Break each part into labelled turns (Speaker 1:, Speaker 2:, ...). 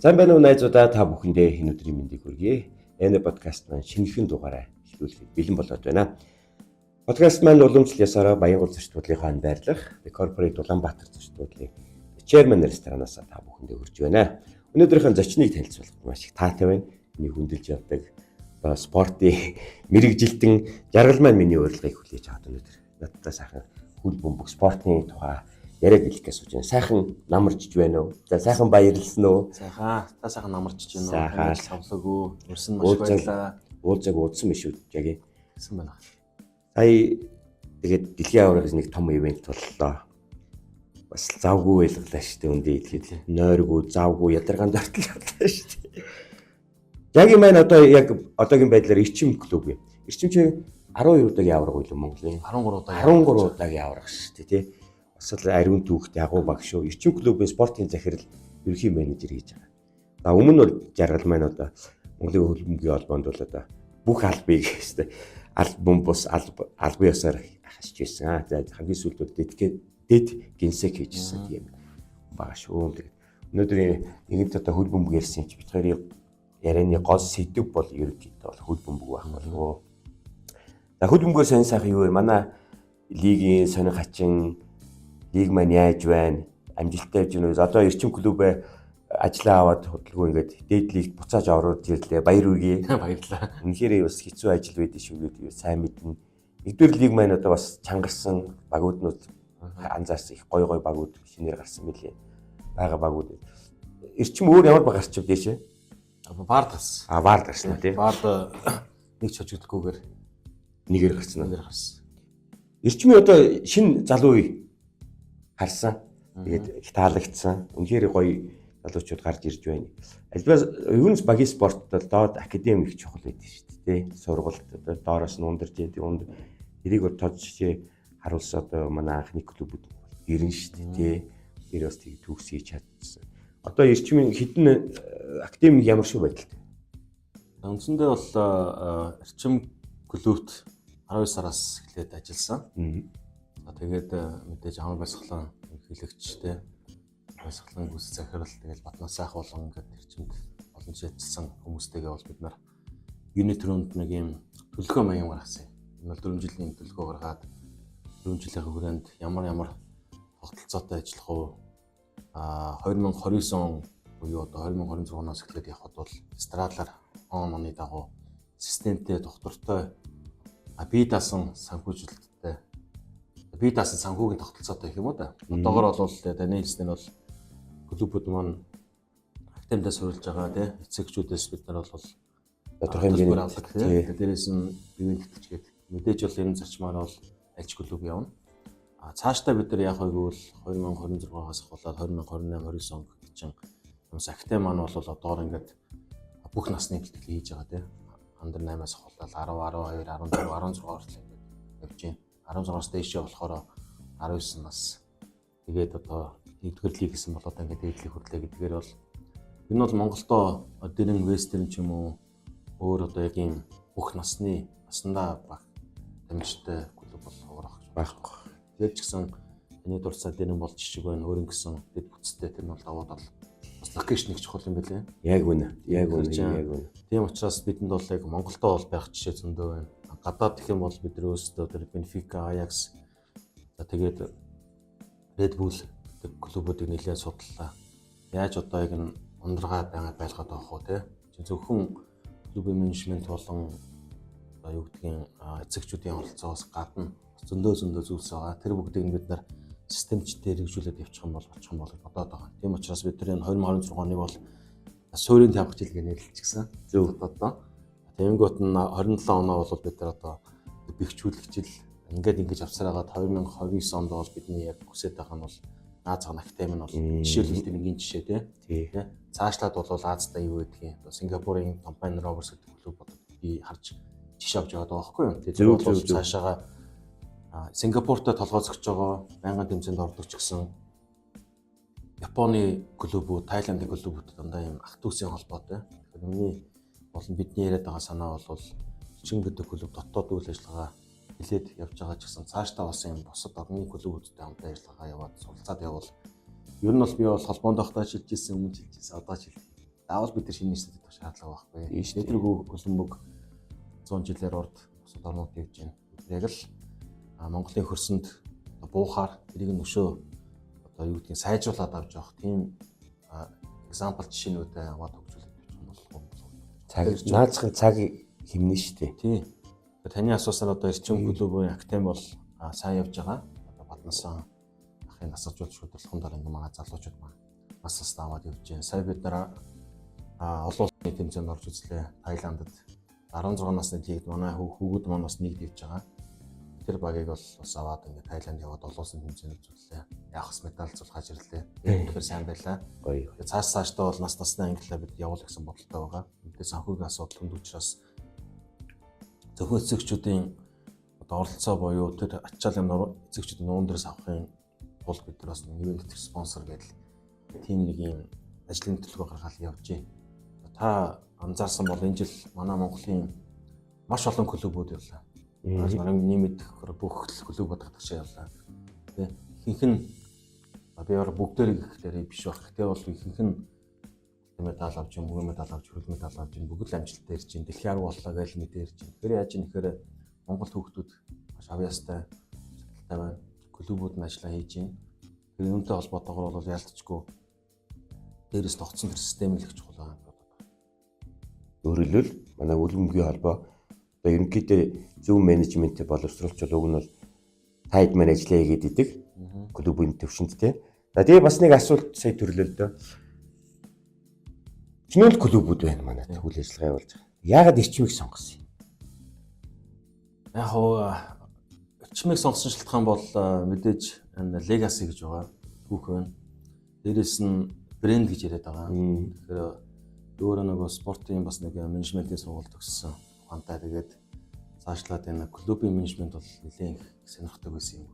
Speaker 1: Сайн байна уу, найзуудаа, та бүхэндээ энэ өдрийн мэндийг хүргэе. Энэ подкаст маань шинэхэн дугаараа эхлүүлэхэд бэлэн болоод байна. Подкаст маань уламжлал ёсороо Баянгол зочид буудлын хаан байрлах The Corporate Улаанбаатар зочид буудлын Chairman ресторанаас та бүхэндээ хүрч байна. Өнөөдрийнхөө зочныг танилцуулахад маш их таатай байна. Миний хүндэлж явдаг одоо спортын мэргэжилтэн Жаргал маань миний урилгыг хүлээж аваад өнөөдөр надтай сайхан хөл бөмбөг спортын тухай яриад хэлэх гэж сууж байна. Сайхан намарч байна уу? За, сайхан баярлсан уу?
Speaker 2: Сайхан. Та сайхан намарч байна уу?
Speaker 1: Сайхан.
Speaker 2: Савлаагүй. Урьсан маш баярлаа.
Speaker 1: Уулзаг уудсан биш үү, Жаги?
Speaker 2: Гэсэн байна.
Speaker 1: Сая тэгээд дэлхийн аваргын нэг том ивент боллоо. Бас завгүй байлгалаа шүү дээ, үндэ идэхэд. Нойргүй, завгүй, ядаргаанд ортол явлаа шүү дээ. Жаги маань одоо яг одоогийн байдлаар Эрчим клуб юм. Эрчим чи 12 удаагийн аварга байлуу Монголын?
Speaker 2: 13 удаа.
Speaker 1: 13 удаагийн аварга шүү дээ, тий. Бас л ариун түүхтэй агуу баг шүү. Эрчим клубын спортын захирал, ерөнхий менежер хийж байгаа. За, өмнө нь бол Жаргал маань одоо Монголын хөлбөмбөгийн холбоонд бол одоо бүх албыг шүү дээ. Албан бус албан ёсоор хасч байсан. За, хамгийн сүүлд бол дэд генсек хийжсэн тийм байгаа шүү. Тэгээд өнөөдөр нэгэнт одоо хөл бөмбөг ярьсан чи бид хоёрын ярианы гол сэдэв бол ерөнхийдөө бол хөл бөмбөг байх болов. За, хөл бөмбөгөөр сонь сайхан юу вэ? Манай лигийн сонин хачин, лиг маань яаж байна? Амжилттай явж байна уу? Одоо Эрчим клубээ ажлаа аваад худалгүй ингээд дээд лигт буцааж оруулж ирлээ. Баяр хүргэе.
Speaker 2: Баярлалаа.
Speaker 1: Үнэхээр бас хэцүү ажил байдаг шүү гэдэг сайн мэднэ. Нэгдүгээр лиг маань одоо бас чангарсан, багууд нь анзаарсан, их гой гой багууд шинээр гарсан мөлий. Бага багууд. Эрчим өөр ямар баг гарч ив дээшээ?
Speaker 2: Вард гарсан.
Speaker 1: А, Вард гарсан уу, тий?
Speaker 2: Вард нэг ч хожигдохгүйгээр
Speaker 1: нэгээр гарсан уу?
Speaker 2: Нэгээр гарсан.
Speaker 1: Эрчмийн одоо шинэ залуу үе харсан. Тэгээд их таалагдсан. Үнэхээр гоё залуучууд гарч ирж байна. Альбаас ер нь багийн спортод бол доод академи их чухал байдаг шүү дээ. Сургалт одоо доороос нь ундарч идэв. Унд тэрийг бол тод жишээ харуулсан одоо манай анхны клубүүд ирнэ шүү дээ. Тэр бас тийг төгс хийж чадсан. Одоо Эрчмийн хэдэн академи ямар шүү байдалтай?
Speaker 2: Үндсэндээ бол Эрчим клубт 12 сараас эхлээд ажилласан. За, тэгээд мэдээж амар баясгалан ерөнхийлөгчтэй, баясгалан гүйцэтгэх захирал, тэгэл Батнаас сайх болон ингээд Эрчимд олон жил ажилласан хүмүүстэйгээ бол бид нар юуны түрүүнд нэг юм төлөвлөгөө маяг гаргасан. Энэ бол 4 жилийн төлөвлөгөө гаргаад 4 жилийн хүрээнд ямар ямар тогтолцоотой ажиллах уу? А 2029 он буюу одоо 2026 оноос эхлээд явхад бол стралаар он оны дагуу системтэй, доктортой, бие даасан санхүүжилттэй, бие даасан санхүүгийн тогтолцоотой гэх юм уу да. Одоогор бол таны хэлснээр бол клубүүд маань академидаа суурилж байгаа, тий, эцэгчүүдээс бид нар бол
Speaker 1: тодорхой хэмжээний
Speaker 2: авдаг, тий. Дээрээс нь бивэн тэтгэж гээд мэдээж бол энэ зарчмаар бол альч клуб явна. А цаашдаа бид нар яах вэ гэвэл 2026-аас ахуулаад 2028 29 он гэх чинь юмс академи маань бол одоогор ингээд бүх насны бэлтгэл хийж байгаа, тий. Андер 8-аас ахуулаад 10, 12, 14, 16 хүртэл ингээд явж байна. 16-аас дээшээ болохоор 19 нас. Тэгээд одоо нэгдүгээр лиг гэсэн бол одоо ингээд дээд лиг хүрлээ гэдгээр бол энэ бол Монголдо дэрэн вестерн ч юм уу өөр одоо яг ийм бүх насны насандаа баг дамжтай клуб бол хуурах
Speaker 1: байхгүй.
Speaker 2: Тэгээд ч гэсэн таны дурсаа дэрэн болж жишг байна. Өөр ингэсэн дэд бүтцтэй тэр нь бол давуу тал. Бас локейшн их чухал юм байлээ.
Speaker 1: Яг үнэ. Яг үнэ. Яг үнэ.
Speaker 2: Тийм учраас бидэнд бол яг Монголдо бол байх жишээ зөндөө байна. Гадаад гэх юм бол бид нар өөрсдөө тэр Benfica, Ajax, за тэгээд Red Bull гэдэг клубүүдийг нэлээд судлаа. Яаж одоо яг энэ ундрага байнга байлгаад авах вэ, те? Зөвхөн клубын менежмент болон одоо юу гэдгийг эцэгчүүдийн оролцоогоос гадна зөндөө зөндөө зүйлс байгаа. Тэр бүгдийг бид нар системчтэй хэрэгжүүлээд явчих юм бол болчих юм бол гэж бодоод байгаа. Тийм учраас бид нар энэ 2026 оныг бол суурийн тавих жил гэж нэрлэлчихсэн.
Speaker 1: Зөв.
Speaker 2: Одоо тэгэнгүүт нь 27 оноо бол бид нар одоо бэхжүүлэх жил ингээд ингэж авсараагаад 2029 онд бол бидний яг хүсэж байгаа нь бол Аз академи нь бол жишээлбэл тэр нэгin жишээ, тий. Цаашлаад бол Азда юу гэдгийг одоо Сингапурын компани Rovers гэдэг клуб одоо би харж жишээ авч яваад байгаа байхгүй юу. Тэр бол цаашаага Сингапуртай толгой зөгч байгаа, байнгын тэмцээнд ордог ч гэсэн Японы клубүүд, Тайландын клубүүд дандаа юм ах дүүсийн холбоотой. Тэгэхээр миний болон бидний яриад байгаа санаа бол Эрчим гэдэг клуб дотоод үйл ажиллагаа хэлээд явж байгаа ч гэсэн цаашдаа бас юм бусад орны клубүүдтэй хамтаа ажиллагаа яваад суралцаад явбал ер нь бол би бол холбоонд байхдаа шилжижсэн, өмнө шилжижсэн, одоо шилжиж. Заавал бид нар шинэ стадион авах шаардлага байхгүй. Тэр хөлбөмбөг 100 жилээр урд бусад орнууд явж байна. Бид яг л Монголын хөрсөнд буухаар тэрийг нөшөө одоо юу гэдгийг сайжруулад авч явах тийм example жишээнүүдээ аваад хөгжүүлээд явчих юм бол
Speaker 1: цаг наацхан цаг хэмнэ шүү дээ.
Speaker 2: Тийм. Таны асуусаар одоо Эрчим клубын академи бол сайн явж байгаа. Одоо Баднасан ахын насажууд шүтлэхэн дараа ингээ манай залуучууд маань бас бас аваад явж байна. Сая бид нар олон улсын тэмцээнд орж үзлээ. Таиландд 16 насны лигт манай хүүгүүд маань бас нэгд явж байгаа. Тэр багийг бол бас аваад ингээ Таиланд яваад олон улсын тэмцээнд үзүүллээ. Яг бас медаль зулгааж ирлээ. Тэгэхээр сайн байлаа.
Speaker 1: Гоё.
Speaker 2: Цааш цаашдаа бол нас насны ангиллаа бид явуулах гэсэн бодолтой байгаа. Мэдээ санхүүгийн асуудал хүнд учраас зөвхөн эцэгчүүдийн одоо оролцоо буюу тэр ачаал юм эцэгчүүдийн нуун дээрс авахын тулд бид нар бас нэгэн тэтгэх спонсор гэдэг тийм нэг юм ажлын төлөвлөгөө гаргаад явж байна. Та анзаарсан бол энэ жил манай Монголын маш олон клубүүд явлаа. Манай нэмэд бүх клубүүд гадагшаа явлаа. Тэ ихэнх нь би өөр бүгдээрийг гэхлээр биш байх. Гэтэ бол ихэнх нь медаль авч юм, мөнгө медаль авч, хөрөл медаль авч юм, бүгд л амжилттай ирж байна. Дэлхийн арга боллоо гэж мэдээ ирж байна. Тэгэхээр яаж юм гэхээр Монгол хүүхдүүд маш авьяастай, чадaltaй байна. Клубүүд нь ажиллаа хийж байна. Тэр юунтай холбоотойгоор бол яалтчгүй дээрээс тогтсон тэр систем л их чухал байна.
Speaker 1: Өөрөөр хэлбэл манай хөлбөмбөгийн холбоо одоо ерөнхийдөө зөв менежментийг боловсруулж бол уг нь бол тайд маань ажиллаа хийгээд идэг клубын төвшөнд те. За тэгээ бас нэг асуулт сая төрлөө л дөө. Чинүүл клубүүд байна манай үйл ажиллагаа явуулж байгаа. Яагаад Эрчмийг сонгосон юм?
Speaker 2: Яг хоо Эрчмийг сонгосон шалтгаан бол мэдээж энэ legacy гэж байгаа. Түүх байна. Дээрээс нь брэнд гэж яриад байгаа. Тэгэхээр өөрөө нөгөө спортын бас нэг менежментийн сургууль төгссөн ухаантай. Тэгээд цаашлаад энэ клубын менежмент бол нэлээд их сонирхдаг байсан юм.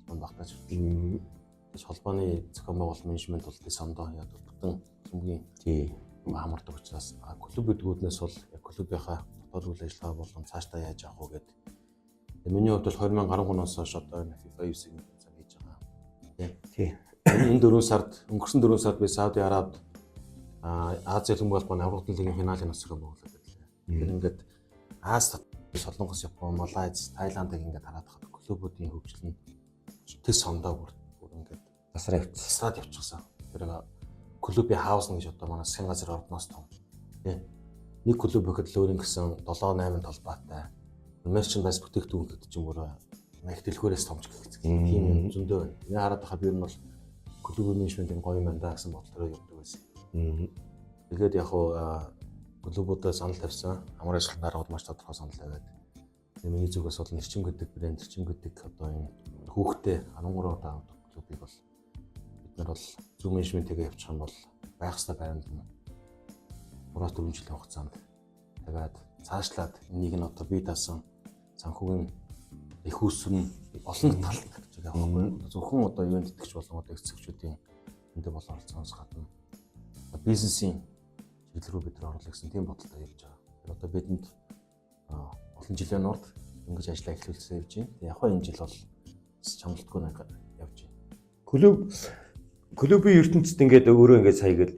Speaker 2: Холбоонд багтааж. Тэгэж холбооны зохион байгуулалт менежмент бол тэс ондоо яг бүтэн хөлбөмбөгийн
Speaker 1: тий
Speaker 2: хамардаг учраас клуб гэдгүүднээс бол яг клубийнхаа дотоод үйл ажиллагаа болон цаашдаа яаж авах уу гэдэг. Миний хувьд бол 2013 оноос хойш одоо энэ FIFA 9-ийн тэмцээн хийж байгаа.
Speaker 1: Тий.
Speaker 2: Энэ 4 сард өнгөрсөн 4 сард би Сауди Арабид Азийн хөлбөмбөг холбооны аврагын лигийн финалын зохион байгуулалт байлаа. Тэгэхээр ингээд Аз, Солонгос, Япон, Малайз, Таиландыг ингээд хараад хахад клубүүдийн хөгжил нь тэс ондоо бүр ингээд
Speaker 1: тасраа явчихсан.
Speaker 2: Тасраад явчихсан. Тэр клубын хаус гэж одоо манай засгийн газар ордноос том. Тэ. Нэг клуб гэхэд л өөр ингэсэн 7 8 талбайтай. Мерчендайз бүтээгдэхүүн гэдэг чинь бүр их дэлгүүрээс томч гэх тийм юм зөндөө байна. Тэгээ хараад байхад би ер нь бол клубын менежментийн гоё юм байна да гэсэн бодлороо явдаг байсан. Тэгээд яг хуу клубуудаа санал тавьсан. Амар ажиллагааны дараагууд маш тодорхой санал тавиад. Тэгээ миний зүгээс бол Эрчим гэдэг брэнд, Эрчим гэдэг одоо энэ хүүхдээ 13 удаа авдаг клубыг бол бид нар бол зөв менежменттэйгээ явчих юм бол байх ёстой байранд нь 3-4 жилийн хугацаанд тавиад цаашлаад энийг нь одоо бий даасан санхүүгийн их усүр нь олон талд гэж байгаа байхгүй. Зөвхөн одоо юунд тэтгэж болон одоо эцэгчүүдийн энд бол оролцооноос гадна бизнесийн чиглэл рүү бид нар оруулах гэсэн тийм бодолтой явж байгаа. Тэр одоо бидэнд олон жилийн урд ингэж ажиллаа эхлүүлсэн явж байна. Яг хаа энэ жил бол чамлалтгүй нэг явж байна.
Speaker 1: Клубын ертөнцид ингээд өөрөө ингээд сая гэл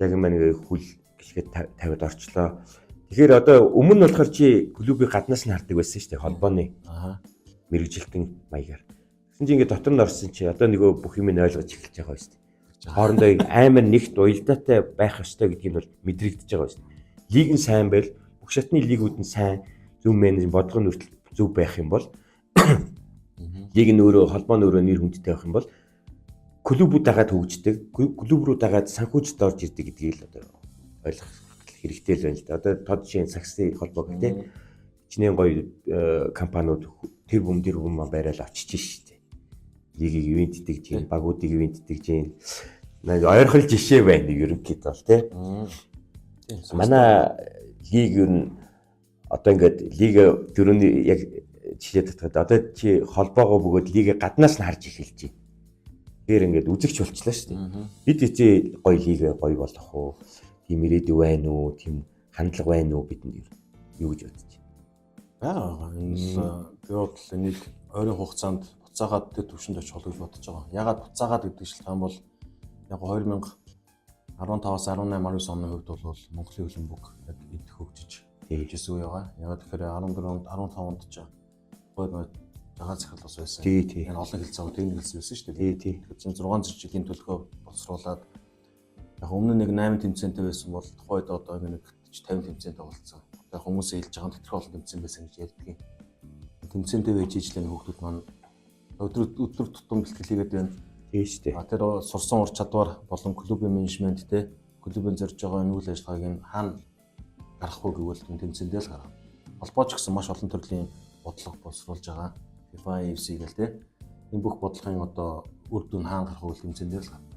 Speaker 1: яг юм нэг хүл гэлгээд тавиад орчлоо. Тэгэхээр одоо өмнө нь болохоор чи клубыг гаднаас нь хардаг байсан шүү дээ холбооны мэргэжилтэн маягаар. Тэгсэн чинь ингээд дотор нь орсон чи одоо нөгөө бүх юм нь ойлгож эхэлж байгаа шүү дээ. Хоорондоо амар нэгт уялдаатай байх ёстой гэдгийг нь бол мэдрэгдэж байгаа шүү дээ. Лиг нь сайн байл бүх шатны лигүүд нь сайн зөв менежмент бодлого нь хүртэл зөв байх юм бол лиг нь өөрөө холбоо нь өөрөө нэр хүндтэй байх юм бол клубүүд дагаад хөгждөг, клуб руу дагаад санхүүжилт орж ирдэг гэдгийг л одоо ойлгох хэрэгтэй л байна л да. Одоо тод жишээ нь саксны холбоо гэх тээ. Хичнээн гоё компаниуд тэр бүм маань барайл очиж штэ. Лигийг ивентдэг чинь, багуудыг ивентдэг чинь. Нэг ойрхол жишээ байна ерөнхийдөө бол тээ. Манай лиг ер нь одоо ингээд лиг дөрөвний яг жишээ татхад одоо чи холбоогоо бөгөөд лигээ гаднаас нь харж эхэлж байна. Тэгэхээр ингээд үзэгч болчлаа шүү дээ. Бид эцээ гоё лигээ гоё болох уу? Тийм ирээдүй байна уу? Тийм хандлага байна уу бидэнд юу гэж бодож
Speaker 2: байна? Байгаа. Энэ л би бол энийг ойрын хугацаанд буцаагаад тэр төвшөнд очих болов гэж бодож байгаа. Ягаад буцаагаад гэдэг шалтгаан бол яг 2018 15-аас 18 19 оны хувьд бол Монголын хөлбөмбөг яг эд хөгжиж явж исэн үе байгаа. Яг тэгэхээр 14 онд 15 онд ч гой нөө жагаан захирал бас байсан. Энэ олон хэлцээ техник хэлсэн байсан шүү дээ. Тэгэхээр чинь 6 жилийн төлгөө боловсруулад яг өмнө нэг 8 тэмцээнтэй байсан бол тухайд одоо нэг 50 тэмцээнтэй болцсон. Одоо хүмүүсээ хэлж байгаа нь тэтгэх олон тэмцээн байсан гэж ярьдаг юм. Тэмцээнтэй байж ижлэн хүүхдүүд маань өдөр өдөр тутам бэлтгэл хийгээд байна.
Speaker 1: Тийм шүү дээ.
Speaker 2: Тэр сурсан ур чадвар болон клубын менежмент те клубын зорж байгаа энэ үйл ажиллагааг нь хаана гаргах вэ гэвэл тэмцээн дээр л гаргана. Холбоо ч гэсэн маш олон төрлийн бодлого боловсруулж байгаа. FIFA, AFC гэл те. Энэ бүх бодлогын одоо үр дүн хаана гарах вэ гэвэл тэмцээн дээр л гарна.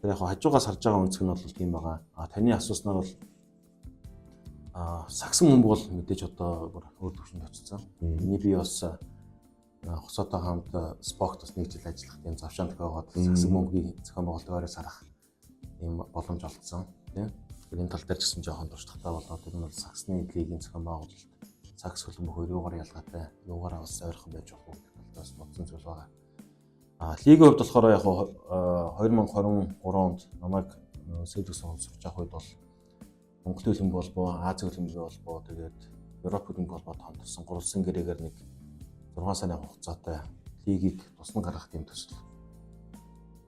Speaker 2: Тэр яг хажуугаас харж байгаа өнцөг нь бол тийм байгаа. А таны асууснаар бол сагсан мөнгө бол мэдээж одоо өөр төвшөнд очсон. Миний би бас Хосоотой хамт Спокт бас нэг жил ажиллах тийм завшаан тохиогоод сагсан мөнгөний зохион байгуулалт ойроос харах ийм боломж олдсон тийм. Тэгэхээр энэ тал дээр ч гэсэн жоохон туршлагатай болоод энэ бол сагсны лигийн зохион байгуулалт сагс хөлбөмбөг хоёр юугаар ялгаатай, юугаараа бас ойрхон байж болох уу гэдэг талаас бодсон зүйл байгаа. А лигийн хувьд болохоор яг 2023 онд намайг Сэлбэг сургууль сурч явах үед бол Монголын хөлбөмбөг холбоо, Азийн хөлбөмбөгийн холбоо, тэгээд Европ хөлбөмбөг холбоод хамтарсан гурван гэрээгээр нэг 6 сарын хугацаатай лигийг туслан гаргах тийм төсөл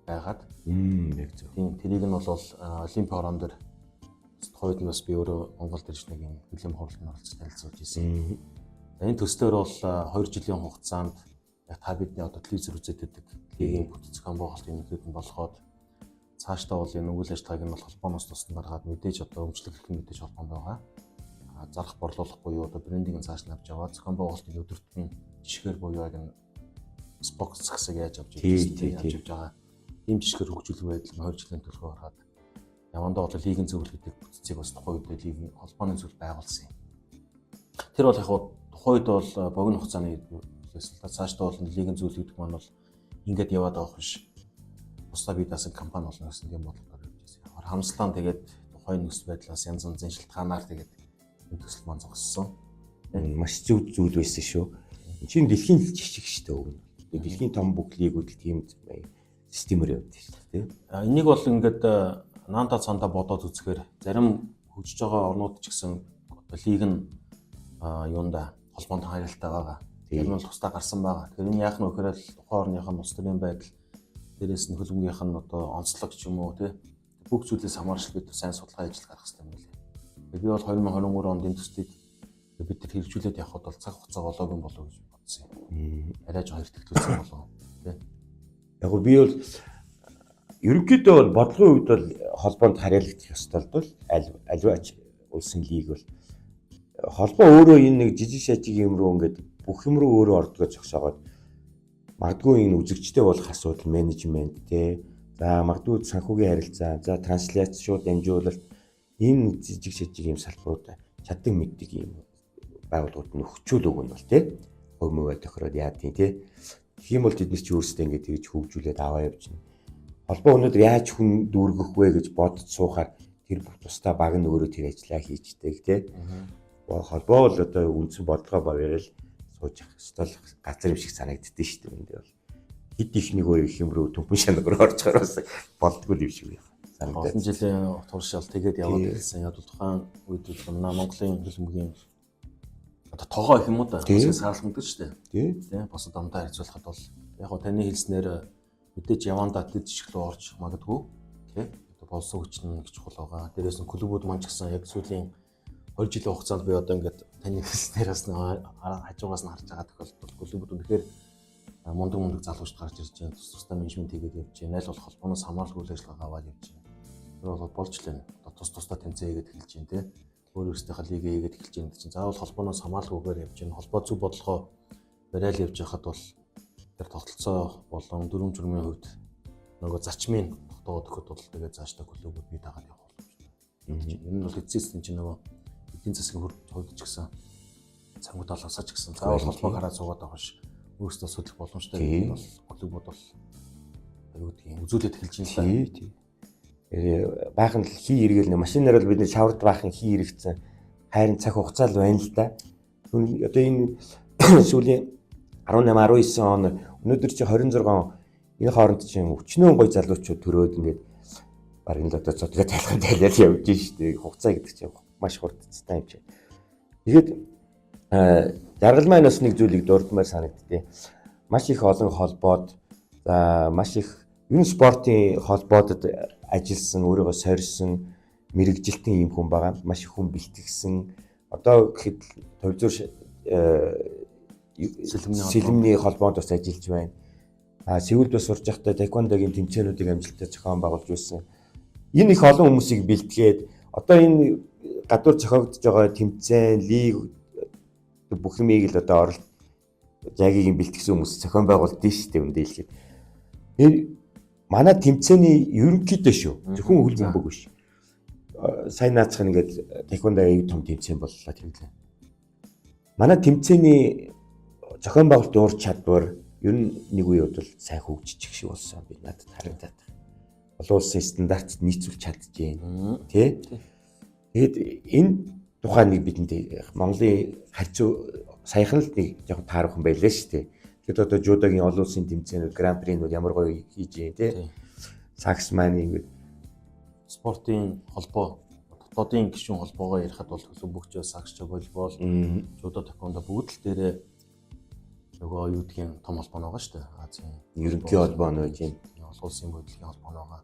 Speaker 2: байгаад.
Speaker 1: Яг зөв.
Speaker 2: Тийм, тэрийг нь бол Олимпийн хорон дээр тухайд нь бас би өөрөө Монголд ирж нэг юм хөлбөмбөг хуралд оролцож танилцуулж ирсэн. За энэ төслөөр бол 2 жилийн хугацаанд яг та бидний одоо телевизээр үзээд байдаг лигийн бүтц зохион байгуулалт ерөнхийд нь болгоод цаашдаа бол энэ үйл ажиллагааг нь бол холбооноос тусдан гаргаад мэдээж одоо өмчлөх эрх нь мэдээж холбоонд байгаа. Зарах борлуулах буюу одоо брендинг нь цааш нь авч яваад зохион байгуулалтын өдөрт нь жишгээр буюу яг энэ спокс засаг яаж авч явж байгаа. Ийм жишгээр хөгжүүлэх байдал нь 2 жилийн төлөвлөгөө гаргаад явандаа бол лигийн зөвлөл гэдэг бүтцийг бас тухайн үед лигийн холбооны зөвлөл байгуулсан юм. Тэр бол яг тухайн үед бол богино хугацааны байсан л да. Цаашдаа бол лигийн зөвлөл гэдэг маань бол ингээд яваад байгаа биш. Тусдаа бий даасан компани болно гэсэн тийм бодлогоор явж байсан. Харамслан тэгээд тухайн нөхцөл байдлаас янз янзын шалтгаанаар тэгээд энэ төсөл маань зогссон.
Speaker 1: Маш зөв зүйл байсан шүү. Чинь дэлхийн жишг шүү дээ уг нь. Дэлхийн том бүх лигүүд л тийм системээр явдаг шүү дээ.
Speaker 2: Энийг бол ингээд наанта цаантаа бодоод үзэхээр зарим хөгжиж байгаа орнууд ч гэсэн одоо лиг нь юунда холбоонд харилцаатай байгаа. Тэр нь бол тусдаа гарсан байгаа. Тэгэхээр энэ яах нь вэ гэхээр тухайн орныхын улс төрийн байдал дээрээс нь хөлбөмбөгийнх нь одоо онцлог ч юм уу тий бүх зүйлээс хамаарч бид сайн судалгаа ажил гаргах хэрэгтэй юм билээ. Би бол 2023 онд энэ төслийг бид тэр хэрэгжүүлээд явхад бол цаг хугацаа болоогүй болов гэж бодсон юм. Арай жоо хэрэгтүүлсэн болов тий.
Speaker 1: Яг би бол ерөнхийдөө бол бодлогын хувьд бол холбоонд харьяалагдах ёстой л бол аливаа улсын лиг бол холбоо өөрөө энэ нэг жижиг шажиг юм руу ингээд бүх юм руу өөрөө ордгоо зогсоогоод магадгүй энэ үзэгчтэй болох асуудал менежмент те за магадгүй санхүүгийн харилцаа за трансляц шууд дамжуулалт энэ жижиг шажиг юм салбарууд чаддаг мэддэг юм байгууллагууд нь өгчүүл өгнө бол те хувь мөвөө тохироод яадیں те. Тэгэх юм бол тэд нар чи өөрсдөө ингээд тэгж хөгжүүлээд аваа явж байна. Холбоо өнөөдөр яаж хүн дүүргэх вэ гэж бодож суухаар тэр тусдаа баг нь өөрөө тэр ажлаа хийждэг те. Холбоо бол одоо үндсэн бодлогоо бариад сууж явах ёстой л газар юм шиг санагддээ шүү дээ. Энд бол хэд их нэг өөр их юм руу төмпөн шанаг руу орчихоор бас болдгоо юм шиг байна.
Speaker 2: Санагдаад. Олон жилийн туршаал тэгээд яваад ирсэн. Яг бол тухайн үед бол манай Монголын хөлбөмбөгийн одоо тоогоо их юм уу да. Бас саарлах шүү дээ. Тийм. Бусад амтай харьцуулахад бол яг гоо таны хэлснээр мэдээж явандаа тэд жишг рүү орж магадгүй. Тий. Одоо болсон хүчин нэг чухал байгаа. Дээрээс нь клубүүд маань ч гэсэн яг сүүлийн 20 жилийн хугацаанд би одоо ингээд таны хэлснээр бас хажуугаас нь харж байгаа тохиолдолд клубүүд үнэхээр мундаг мундаг залуучууд гарч ирж байна. Тус тусдаа менежмент хийгээд явж байна. Аль болох холбооноос хамааралгүй үйл ажиллагаа аваад явж байна. Тэр бол болж л байна. Одоо тус тусдаа тэмцээн хийгээд эхэлж байна тий. Өөр өөрсдийнхээ лигээ хийгээд эхэлж байна чинь заавал холбооноос хамааралгүйгээр явж байна. Холбоо зөв бодлогоо барайл явж байхад бол тэр тогтолцоо болон дүрм журмын хувьд нөгөө зарчмын тогтоогод өгөхөд бол тэгээд цаашдаа клубүүд бий дагаад явах боломжтой. Энэ нь бол эцэс нь чинь нөгөө эдийн засгийн хувьд ч гэсэн санхүү талаасаа ч гэсэн заавал холбоог хараад суугаад байгаа биш. Өөрсдөө судлах боломжтой гэдэг нь бол клубүүд бол юу гэдгийг үзүүлээд эхэлж байна л да.
Speaker 1: Тий. Баахан л хий эргээл машинаар бол бид нэр шавард баахан хий эргэцэн хайрын цаг хугацаа л байна л да. Одоо энэ сүүлийн 18 19 он өнөөдөр чи 26 он энэ хооронд чинь өчнөөн гой залуучууд төрөөд ингээд Бараг л одоо цодгоо тайлхан тайлал явж штэ. Хугацаа гэдэг чинь маш хурдцтай юм чинь. Тэгээд жаргал маань бас нэг зүйлийг дурдмаар санагддээ. Маш их олон холбоод, за маш их ер нь спортын холбоодод ажилласан, өөрийгөө сорьсон мэрэгжилтэн юм хүн байгаа. Маш их хүн бэлтгэсэн. Одоо гэхэд төвзөр сэлэмний холбоонд бас ажиллаж байна. А Сеулд бас сурж байхдаа таеквондогийн тэмцээнүүдийг амжилттай зохион байгуулж байсан. Энэ их олон хүмүүсийг бэлтгээд одоо энэ гадуур зохиогдож байгаа тэмцээн, лиг бүх юмыг л одоо оролт жагийг бэлтгэсэн хүмүүс зохион байгуулдیں шүү дээ үндэ хэлэхэд. Энэ манай тэмцээний ерөнхийдөө шүү. Зөвхөн хөл бөмбөг биш. Сайн наацх нь ингээд таеквондо аяг том тэмцээн боллоо тийм лээ. Манай тэмцээний зохион байгуулалтын ур чадвар ер нь нэг үе бол сайн хөгжиж шиг болсон би надад харагдаад. Олон улсын стандартад нийцүүлж чаджээ. Тэ? Тэгээд энэ тухай нэг бидэнд Монголын харьцуу саяхан л нэг жоохон таархан байлаа шүү дээ. Тэгэхэд одоо жудогийн олон улсын тэмцээнүүд, гран принүүд ямар гоё хийж юм тий. Сакс маань ингээд
Speaker 2: спортын холбоо, дотоодын гишүүн холбоогоо ярихад бол хөлбөмбөгч, сакс, волейбол, жудо, таеквондо бүгд л дээрээ нөгөө юу гэдгийг том холбоо байгаа шүү дээ. Азийн
Speaker 1: ерөнхий холбоо нь байж юм.
Speaker 2: Олон улсын бодлогын холбоо байгаа.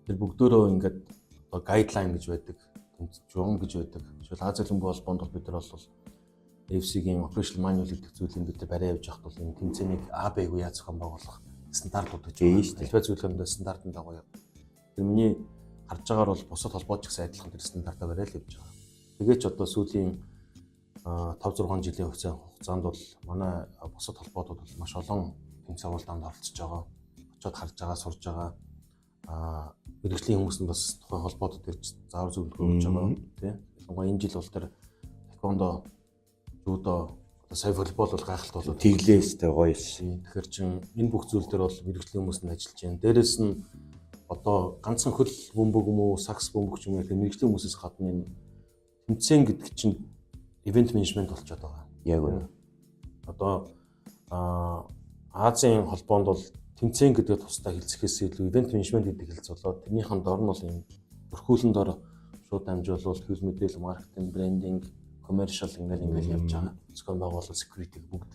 Speaker 2: Тэр бүгдөөрөө ингээд одоо гайдлайн гэж байдаг, журам гэж байдаг. Жишээл Азийн хөлбөмбөг холбоонд бол бид нар бол AFC-гийн official manual гэдэг зүйлийг бид нар бариа явж байхад бол энэ тэмцээнийг А, Б-г яаж зохион байгуулах стандартууд гэж
Speaker 1: байна шүү дээ.
Speaker 2: Альва зүйлэндээ стандартын дагуу яв. Тэр миний харж байгаагаар бол бусад холбоод ч гэсэн адилхан тэр стандартаа бариа л явж байгаа. Тэгээ ч одоо сүүлийн 5 6 жилийн хугацаанд бол манай бусад холбоодууд бол маш олон тэмцээн уралдаанд оролцож байгаа. Очоод харж байгаа, сурж байгаа. Мэргэжлийн хүмүүс нь бас тухайн холбоодод ирж заавар зөвлөгөө өгч байгаа тий. Ялангуяа энэ жил бол тэр таеквондо, жудо, одоо сая волейбол бол гайхалтай болоод
Speaker 1: тэглээстэй гоё юм.
Speaker 2: Тэгэхээр чин энэ бүх зүйл дээр бол мэргэжлийн хүмүүс нь ажиллаж байна. Дээрээс нь одоо ганцхан хөл бөмбөг юм уу, сакс бөмбөг ч юм уу тэр мэргэжлийн хүмүүсээс гадна энэ тэмцээн гэдэг чинь ивент менежмент болчиход байгаа.
Speaker 1: Яг үнэ.
Speaker 2: Одоо Азийн холбоонд бол тэмцээн гэдэг тусдаа хэлцэхээс илүү ивент менежмент гэдэг хэлц болоод тэрнийхэн дор нь бол юм бүрхүүлэн дор шууд дамжуулбал хэл мэдээлэл, маркетинг, брендинг, commercial ингээл явж байгаа. Зохион байгуулалт, security бүгд.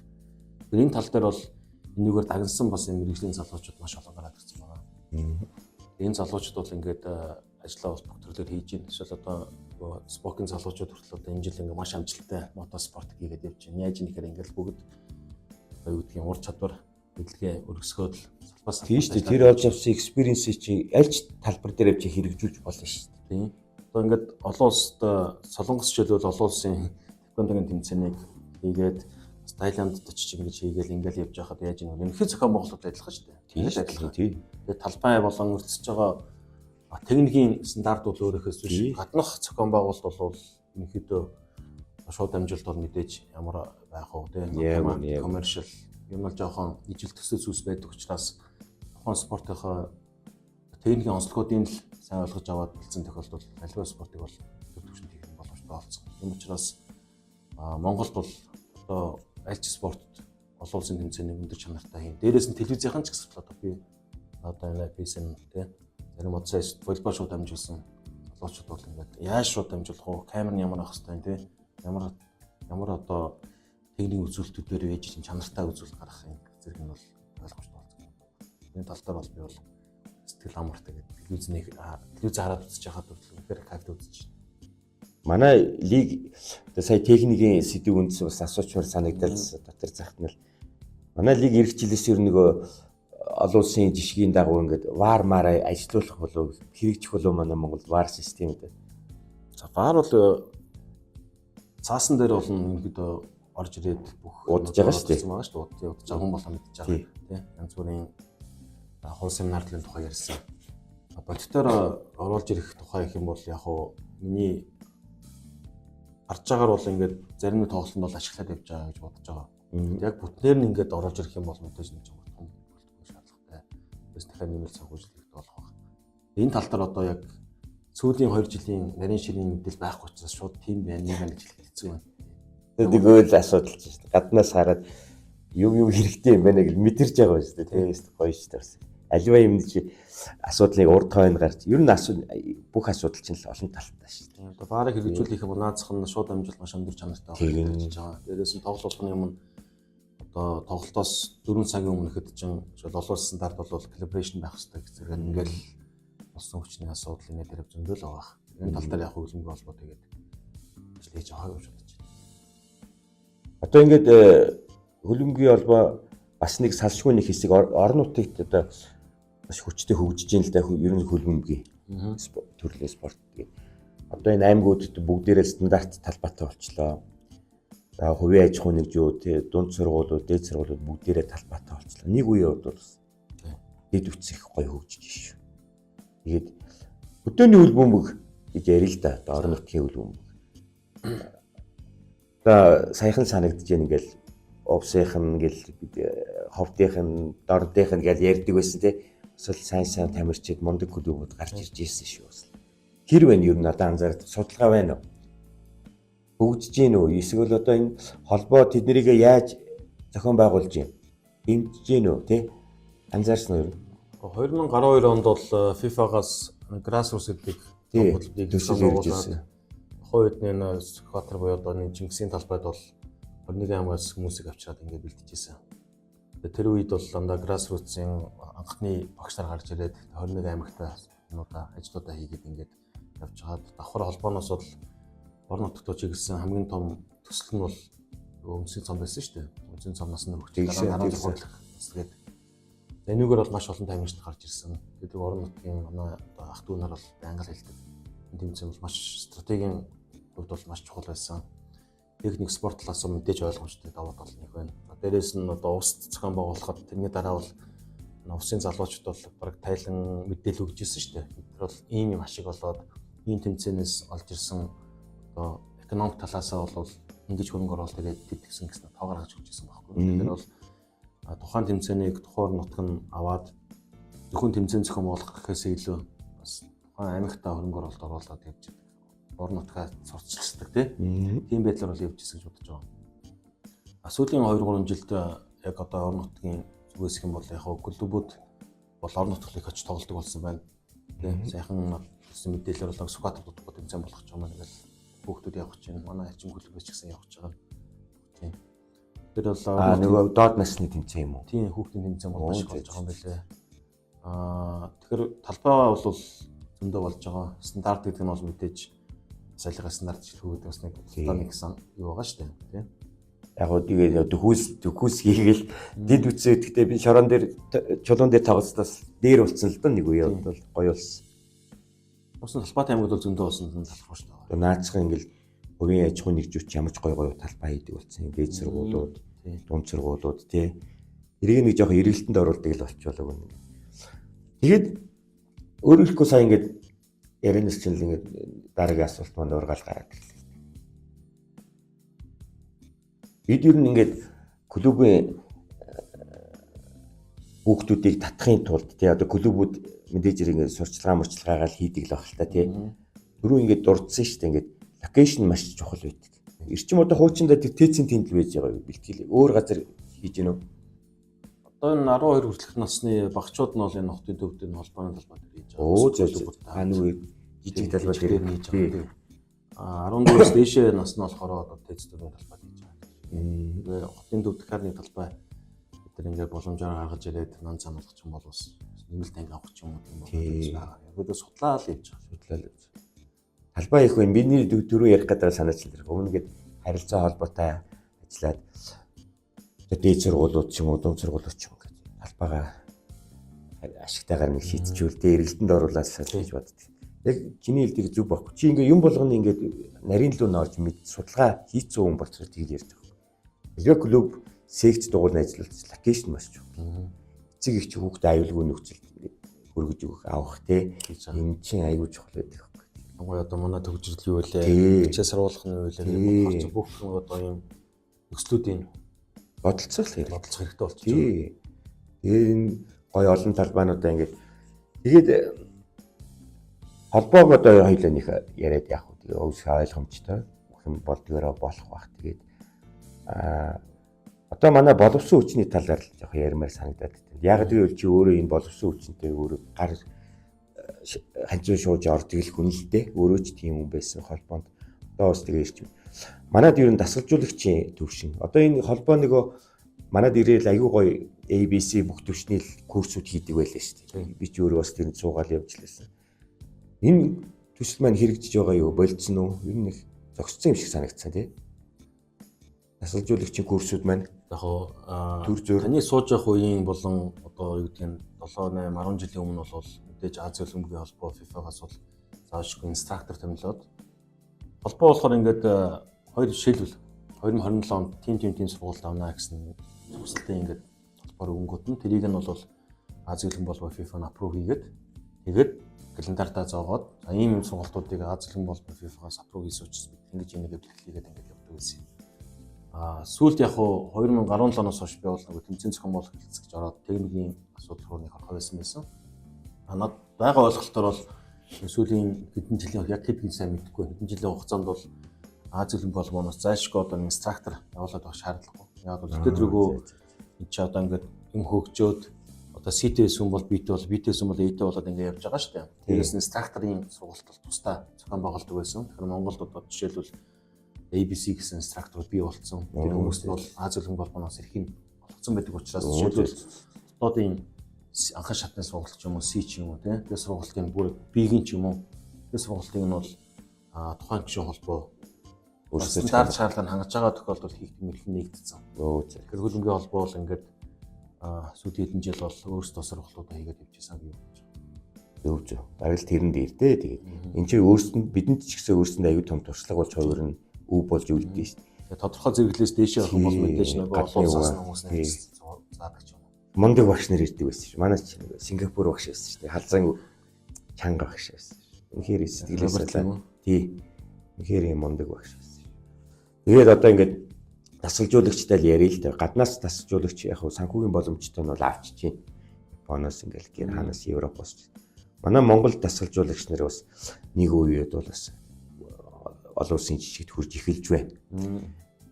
Speaker 2: Тэр энэ тал дээр бол энэгээр дагнсан бас юм мэрэгжлийн залуучууд маш олон гараад ирсэн байгаа. Энэ залуучууд бол ингээд ажлаа бол бүх төрлөөр хийж байна. Жишээл одоо спортын залуучууд хүртэл одоо энэ жил ингээд маш амжилттай мотоспорт хийгээд явж байна. Яаж юм гэхээр ингээд бүгд одоо юу гэдгийг ур чадвар мэдлэгээ өргөсгөөд л салбаас
Speaker 1: Тийм шүү дээ. Тэр олж авсан experience чи аль ч талбар дээр авч хэрэгжүүлж болно шүү дээ.
Speaker 2: Тийм. Одоо ингээд олон улсад Солонгос жишээлбэл олон улсын таеквондогийн тэмцээнийг хийгээд бас Таиландд очиж ингэж хийгээл ингээл явж байхад яаж юм бэ? Ерөнхий зохион байгуулалт адилхан шүү дээ.
Speaker 1: Тийм шүү дээ. Тийм.
Speaker 2: Тэгээд талбай болон өрсөж байгаа техникийн стандарт бол өөрөхөөс биш. Гаднах зохион байгуулалт бол ерөнхийдөө шууд дамжуулалт бол мэдээж ямар байх вэ те commercial юм бол жоохон ижил төсөө зүйлс байдаг учраас тухайн спортынхоо техникийн онцлогуудын л сайн ойлгож аваад бэлдсэн тохиолдолд альва спортыг бол өдөр түвшинд хийх боломжтой болсон. Тийм учраас Монголд бол одоо аль ч спортод олон улсын тэмцээнийг өндөр чанартай хийн. Дээрээс нь телевизийнхэн ч гэсэн одоо би одоо энэ PSN те зарим одоо сая волейбол шууд дамжуулсан залуучууд бол ингээд яаж шууд дамжуулах вэ? Камер нь ямар авах хэвтэй те ямар ямар одоо техникийн үзүүлэлтүүдээр байж чинь чанартай үзүүлэлт гаргах юм зэрэг нь бол ойлгомжтой болсон. Энэ тал дээр бол би бол сэтгэл амартай гэдэг телевизнийг телевиз хараад үзэж байхад хүртэл үнэхээр кайфтай үзэж байна.
Speaker 1: Манай лиг одоо сая техникийн сэдв үндэс бас асуучмаар санагдал дотор захт нь л манай лиг ирэх жилээс ер нь нөгөө олон улсын жишгийн дагуу ингээд VAR маараа ажилуулах болов хэрэгжих болов манай Монголд VAR систем гэдэг.
Speaker 2: За VAR бол цаасан дээр бол ерөнхийдөө орж ирээд бүх
Speaker 1: удаж байгаа шүү дээ.
Speaker 2: Байгаа шүү дээ. Удаж байгаа хүн болгоо мэдж байгаа тий. Янз бүрийн хуу семинарлын тухай ярьсан. Бодитоор оруулж ирэх тухай гэх юм бол яг хуу миний харж байгаагаар бол ингээд зарим нэг тоглолтод бол ашиглаад явж байгаа гэж бодож байгаа. Яг бүтнээр нь ингээд оруулж ирэх юм бол мэдээж нэг том бүрэлдэхүүн шаардлагатай. Тэгээс дахиад нэмэлт санхүүжилт хэрэгтэй болох байх. Энэ тал дээр одоо яг сүүлийн 2 жилийн нарийн ширийн мэдээлэл байхгүй учраас шууд тийм байна юм гэж хэлэх хэцүү байна.
Speaker 1: Тэгээд нэг л асуудал чинь шүү дээ. Гаднаас хараад юм юм хэрэгтэй юм байна гэж мэдэрч байгаа юм шүү дээ. Тэгээс гоё шүү дээ. Аливаа юм чи асуудлыг урд хойно гарч ер нь бүх асуудал чинь л олон талтай шүү
Speaker 2: дээ. Одоо баарыг хэрэгжүүлэх юм наацх нь шууд амжилт маш өндөр чанартай
Speaker 1: байх
Speaker 2: гэж байгаа. Дээрээс нь тоглолт болгоны өмнө одоо тоглолтоос 4 цагийн өмнө ихэд чинь олон улсын стандарт бол calibration байх хэрэгтэй гэж зэрэг ингээл болсон хүчний асуудал энэ дээр зөндөл байгаа. Энэ тал дээр яг хөгжмөнгө холбоо тэгээд ажил хийж байгаа гэж бодож байна.
Speaker 1: Одоо ингээд хөлбөмбөгийн холбоо бас нэг салшгүй нэг хэсэг орон нутагт одоо маш хүчтэй хөгжиж байна л да, ер нь хөлбөмбөгийн төрлийн спорт гэдэг. Одоо энэ аймагуудад бүгдээрээ стандарт талбайтай болчлоо. За хувийн аж ахуйн нэгжүүд, тий, дунд сургуулиуд, дээд сургуулиуд бүгдээрээ талбайтай болчлоо. Нэг үеийн хувьд бол дэд үтс их гоё хөгжиж шүү. Тэгээд хөдөөний хөлбөмбөг гэж ярил л да, одоо орон нутгийн хөлбөмбөг. Одоо саяхан санагдаж байна ингээл увсынх нь ингээл ховдынх нь, дордынх нь гэж ярьдаг байсан тий. Бас л сайн сайн тамирчид мундаг клубүүд гарч ирж ирсэн шүү бас. Хэр вэ ер нь одоо анзаарах судалгаа байна уу? Хөгжиж гин үү? Эсвэл одоо энэ холбоо тэднэрийг яаж зохион байгуулж юм? Дэмжиж гин үү тий? Анзаарсан уу ер нь?
Speaker 2: 2012 онд бол FIFA-гаас grassroots гэдэг
Speaker 1: хөтөлбөрийг төсөл ирж ирсэн.
Speaker 2: Тухайн үед энэ Сүхбаатар буюу одоо энэ Чингисийн талбайд бол 21 аймагаас хүмүүсийг авчираад ингээд бэлтжижсэн. Тэр үед бол дандаа grassroots-ын анхны багш нар гарч ирээд 21 аймагта юмудаа ажлуудаа хийгээд ингээд явж байгаад давхар холбооноос бол орон нутгад чиглэсэн хамгийн том төсөл нь бол өмсгийн цом байсан шүү дээ. Өмсгийн цомноос нь хөгжиж дараа нь хурлах тэгээд энүүгээр бол маш олон тамирчид гарч ирсэн. Тэгээд орон нутгийн манай одоо ах дүү нар бол байнга л хэлдэг. Энэ тэмцээн бол маш стратегийн хувьд бол маш чухал байсан. Техник спорт талаас нь мэдээж ойлгомжтой давуу тал нэг байна. Дээрээс нь одоо улс зохион байгуулахад тэрний дараа бол улсын залуучууд бол бараг тайлан мэдээлэл өгч ирсэн шүү дээ. Бид нар бол ийм юм ашиг болоод ийм тэмцээнээс олж ирсэн одоо экономик талаасаа бол ингэж хөрөнгө оруулалт тэгээд тэтгэсэн гэсэн тоо гаргаж өгч ирсэн байхгүй. Тэгэхээр бол тухайн тэмцээнийг тухайн нутг нь аваад зөвхөн тэмцээн зохион байгуулах гэхээсээ илүү бас тухайн аймагтаа хөрөнгө оруулалт оруулаад явж байдаг. Орон нутгаа сурталчилдаг тийм байдлаар бол явж ирсэн гэж бодож байгаа. Сүүлийн 2-3 жилд яг одоо орон нутгийн зүгээс юм бол яг клубүүд бол орон нутгийн очиж тоглодог болсон байна. Тийм сайхан гэсэн мэдээлэлээр бол Сүхбаатар дутхгүй тэмцээн болгох юм байна гэл хүүхдүүд явах чинь манай эрчим клубээс ч гэсэн явах гэж байгаа. Тийм. Тэр бол
Speaker 1: нөгөө доод насны тэмцээн юм уу?
Speaker 2: Тийм, хүүхдийн тэмцээн бол маш их болж байгаа юм байлээ. Тэгэхээр талбай бол зөндөө болж байгаа. Стандарт гэдэг нь бол мэдээж соёлын стандарт шилхүү гэдэг бас нэг одоо нэг сан юу байгаа шүү дээ. Тийм.
Speaker 1: Яг гоо тэгээд төхүүс хийгээл дэд үтсээ гэхдээ би шорон дээр чулуун дээр тоглоснаас дээр болсон л доо нэг үе бол гоё болсон.
Speaker 2: Ус нь талбай аймагуд бол зөндөө болсон нь талах шүү
Speaker 1: дээ. Наацхан ингээл хувийн аж ахуйн нэгжүүч ямар ч гоё гоё талбай хийдэг болсон. Дээд сургуулиуд, дунд сургуулиуд тий. Тэрийг нэг жоох эргэлтэнд оруулдаг л болчихвол өгнө. Тэгээд өөрөөр хэлэхгүй сая ингээд ярианаас чинь л ингээд дараагийн асуулт маань ургаал гараад ирлээ. Бид ер нь ингээд клубын хүүхдүүдийг татахын тулд тий одоо клубүүд мэдээж хэрэг ингээд сурчлагаа мурчлагаагаа л хийдэг л баг л та тий. Түрүү ингээд дурдсан шүү дээ, ингээд локейшн маш чухал байдаг. Эрчим одоо хуучиндаа тэр тээцийн тэнд л байж байгаа бэлтгэл өөр газар хийж гэнэ үү?
Speaker 2: Одоо энэ 12 хүртэлх насны багчууд нь бол энэ хотын төвд энэ холбооны талбай дээр хийж
Speaker 1: байгаа. Өө зөв зөв. А нөгөө жижиг талбай дээр
Speaker 2: хийж байгаа. А 14-өөс дээшээ нас нь болохоор одоо тээц төвийн талбай хийж байгаа. Тэгээ хотын төв дахиад нэг талбай бид нар ингээд боломжоор гаргаж ирээд нан цан болгох юм бол бас нэмэлт анги авах юм уу тийм байгаа. Яг судлаа л явж байгаа.
Speaker 1: Судлаа л явж байгаа. Талбай их байна. Бидний дөрөв ярих гэдэг санаачлал тэр. Өмнө ингээд харилцаа холбоотой ажиллаад дээд сургуулиуд ч юм уу, дунд сургуулиуд ч юм уу гэдэг талбайгаа ашигтайгаар нэг шийдчихвэл эргэлтэнд оруулаад гэж боддог. Яг чиний хэлдэг зүг байхгүй. Чи ингээ юм болгоно ингээд нарийн лүү норж мэд судалгаа хийцэн хүн болчиход тэгж ярьж байгаа. Элвэ клуб секц дугуйн ажиллуулж локейшн маш чухал. Эцэг их чи хүүхдээ аюулгүй нөхцөлд ингээд хөргөж өгөх авах те. Энэ чинь аюул чухал байдаг байхгүй.
Speaker 2: Гой одоо манай төгжрөл юу вэ? Хичээл сургуулах нь юу вэ? Бодохоор чи бүх юм одоо юм нөхцлүүдийн
Speaker 1: бодолцох хэрэгтэй.
Speaker 2: Бодолцох хэрэгтэй болчихж байгаа.
Speaker 1: Тэгээ энэ гой олон талбайнуудаа ингээд тэгээд холбоог одоо хоёлаа нэг яриад яах вэ? Тэгээ өвсгөө ойлгомжтой бүх юм болдгоороо болох бах. Тэгээд Одоо манай боловсон хүчний талаар л жоох ярмаар санагдаад байна. Яг гэвэл чи өөрөө энэ боловсон хүчнтэй өөрөө гар ханцуу шууж ордог л хүн л дээ. Өөрөө ч тийм хүн байсан холбоонд. Одоо бас тэгээ ирч. Манад ер нь дасгалжуулагчийн төвшин. Одоо энэ холбоо нөгөө манад ирээл аюу гоё ABC бүх төвшний л курсүүд хийдэг байлаа шүү дээ. Би ч өөрөө бас тэрэнд суугаал явж лээсэн. Энэ төсөл маань хэрэгжиж байгаа юу? Болцсон уу? Ер нь их зогссон юм шиг санагдсан тий. Дасгалжуулагчийн курсүүд маань
Speaker 2: яг хоо
Speaker 1: төр зөөр
Speaker 2: таны сууж явах үеийн болон одоо юу гэдгийг 7 8 10 жилийн өмнө бол мэдээж Ази хөлбөмбөгийн холбоо FIFA-гаас бол заашгүй инструктор томилоод холбоо болохоор ингээд хоёр жишээлбэл 2027 онд тим сургуульд авна гэсэн хүсэлтээ ингээд холбоор өнгөт нь тэрийг нь бол Ази хөлбөмбөгийн холбоо FIFA-н аппрув хийгээд тэгээд календартаа зоогоод за ийм юм сургалтуудыг Ази хөлбөмбөгийн холбоо FIFA-гаас аппрув хийсэн учраас бид ингэж энийг бэлтгэлийгээд ингээд явдаг байсан юм. Сүүлд яг хуу 2017 оноос хойш би бол нөгөө тэмцээн зохион байгуулах хэлтс гэж ороод техникийн асуудал руу нэг орох байсан байсан. Над байгаа ойлголтоор бол сүүлийн хэдэн жилийн яг хэдэн сайн мэдэхгүй хэдэн жилийн хугацаанд бол Ази хөлбөмбөгийн холбооноос зайлшгүй одоо инструктор явуулаад байх шаардлагагүй. Яг бол тэргөө энэ чи одоо ингээд юм хөгжөөд одоо CT-с хүн бол BT бол BT-с хүн бол AT болоод ингээд явж байгаа шүү дээ. Тэрээс инструкторын сургалт бол тусдаа зохион байгуулдаг байсан. Тэгэхээр Монголд одоо жишээлбэл ABC гэсэн инструктор бий болцсон. Тэр хүмүүст бол Ази хөлбөмбөгийн холбооноос эрхийг олгоцсон байдаг учраас жишээлбэл дотоодын анхан шатны сургалт ч юм уу C ч юм уу тийм тэр сургалтын бүр B-ийн ч юм уу тэр сургалтыг нь бол тухайн гишүүн холбоо
Speaker 1: өөрсдөө
Speaker 2: стандарт шаардлага хангаж байгаа тохиолдолд хийх тэмдэглэл нэгдсэн. Тэгэхээр хөлбөмбөгийн холбоо бол ингээд сүүлийн хэдэн жил бол өөрсдөө сургалтуудаа хийгээд явж байсан гэж бодож байна.
Speaker 1: Зөв зөв. Бараг л тэрэн дээр дээ. Тэгээд энэ чинь өөрсдөнд бидэнд ч гэсэн өөрсдөнд аюу том туршлага болж хоёр нь өв болж үлдэн шүү дээ.
Speaker 2: Тэгээд тодорхой зэрэглээс дээшээ явах юм бол мэдээж нөгөө олон улсаас нь хүмүүс нэр заадаг ч юм уу.
Speaker 1: Мундаг багш нар ирдэг байсан шүү. Манай ч нэг Сингапур багш байсан шүү дээ. Халзан чанга багш байсан шүү. Үнэхээр сэтгэлээс салаа. Тий. Үнэхээр юм мундаг багш байсан шүү. Тэгээд одоо ингээд дасгалжуулагчтай л ярил л дээ. Гаднаас дасгалжуулагч яг хуу санхүүгийн боломжтой нь бол авчиж байна. Японоос ингээл Германаас, Европоос. Манай Монгол дасгалжуулагч нар бас нэг үеэд бол бас олон улсын жижигт хурж эхэлж байна.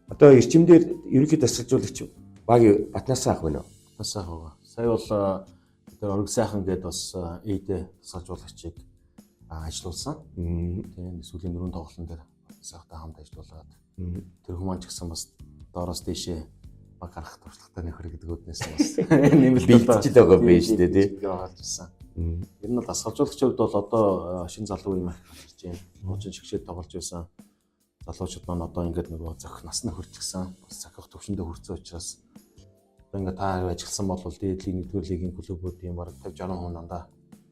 Speaker 1: Одоо эрчимдэр ерөнхий дасгалжуулагч баг Батнаас ах байна уу?
Speaker 2: Батнаас ах байгаа. Сая бол бид нар орог сайхан гээд бас ЭД дасгалжуулагчийг ажилуулсан. Тийм сүүлийн дөрвөн тоглолтын дээр Батнаас ахтай хамт ажиллаулаад тэр хүмүүс ч гэсэн бас доороос дээшээ баг гарах туршлагатай нөхөр гэдэг үднээс бас
Speaker 1: нэмэлт бэлтжил байгаа байх шүү дээ тий.
Speaker 2: Гарч ирсэн. Ер нь бол дасгалжуулагчийн хувьд бол одоо шинэ залуу юм гарч байна. Хуучин шигшээд тоглож байсан залуучууд маань одоо ингээд нөгөө зохих насны хүрчихсэн. Бас зохих төвшөндөө хүрсэн учраас одоо ингээд та хоёр ажилласан бол дээд лиг, нэгдүгээр лигийн клубүүдийн бараг 50 60% дандаа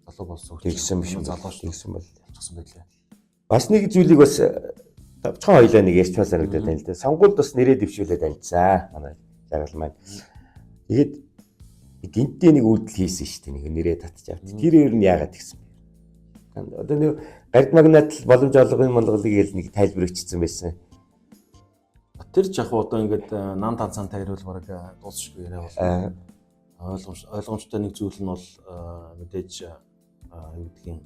Speaker 2: залуу болсон
Speaker 1: хүч. Тэгсэн биш
Speaker 2: залууч
Speaker 1: тэгсэн бол
Speaker 2: болчихсон байлээ.
Speaker 1: Бас нэг зүйлийг бас товчхон хоёлаа нэг ярьчмаа санагдаад байна л да. Сонгуульд бас нэрээ дэвшүүлээд амжсан. Манай жаргал маань. Тэгээд гинтээ нэг үйлдэл хийсэн шүү дээ. Нэг нэрээ татж авт. Тэр ер нь яагаад тэгсэн бэ? Одоо нэг гард магнат боломж олгоны монголыг гээл нэг тайлбар өгчсөн байсан.
Speaker 2: Тэр ч яг одоо ингээд нам танцан тайруул бараг дуусшгүй яриа бол. Ойлгомжтой нэг зүйл нь бол мэдээж юу гэдгийг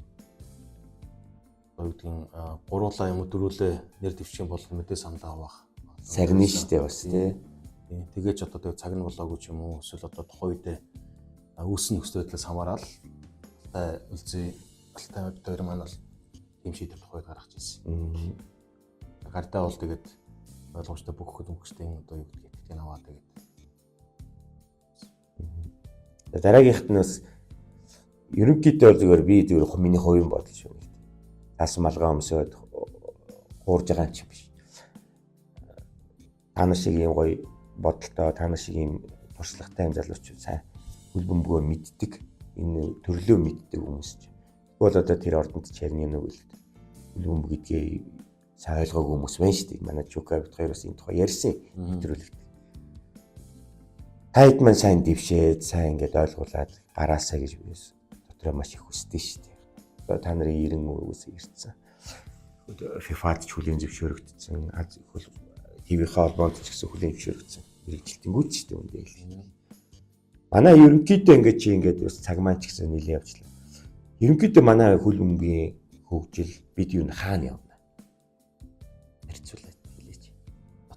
Speaker 2: гуруулаа юм уу дөрүүлээ нэр дэвших юм бол мэдээ санал авах.
Speaker 1: Сарны шүү дээ бас тий.
Speaker 2: Тэгээ ч одоо тэг цаг нь болоогүй ч юм уу эсвэл одоо тухайн үедээ үүсэн нөхцөл байдлаас хамаарал алтай үлзий алтай хоёр маань бол тийм шийдвэр тухайд гаргаж ирсэн. Гардаа бол тэгээд ойлгомжтой бүх хөлбөмбөгчдийн одоо юу гэдгийг итгэл аваад тэгээд
Speaker 1: дараагийнхт нь бас ерөнхийдөө бол зүгээр би зүгээр миний хувийн бодол шүү нэг. Тас малгай өмсөөд хуурж байгаа юм чи биш. Та нар шиг ийм гоё бодолтой, та нар шиг ийм туршлагатай юм залуучууд сайн хөл бөмбөгөө мэддэг, энэ төрлөө мэддэг хүмүүс ч. Тэгвэл одоо тэр ордонд ч харин нэг үл хөл бөмбөг гэдгээ сайн ойлгоогүй хүмүүс байна шүү дээ. Манай Чука бит хоёр бас энэ тухай ярьсан нэвтрүүлэгт. Тайд маань сайн дэвшээд, сайн ингээд ойлгуулад гараасаа гэж би дотроо маш их хүсдэг шүү дээ. Одоо та нарын 90 үгээс ирсэн. FIFA-д ч хүлээн зөвшөөрөгдсөн, ТV-ийн холбоонд ч гэсэн хүлээн зөвшөөрөгдсөн. Мэргэжилтэнгүүд ч шүү дээ үндэ. Манай ерөнхийдөө ингээд чи ингээд бас цаг маань ч гэсэн нэлээд явчлаа. Ерөнхийдөө манай хөл бөмбөгийн хөгжил бид юу хаана явна? Харьцуулаад хэлээч.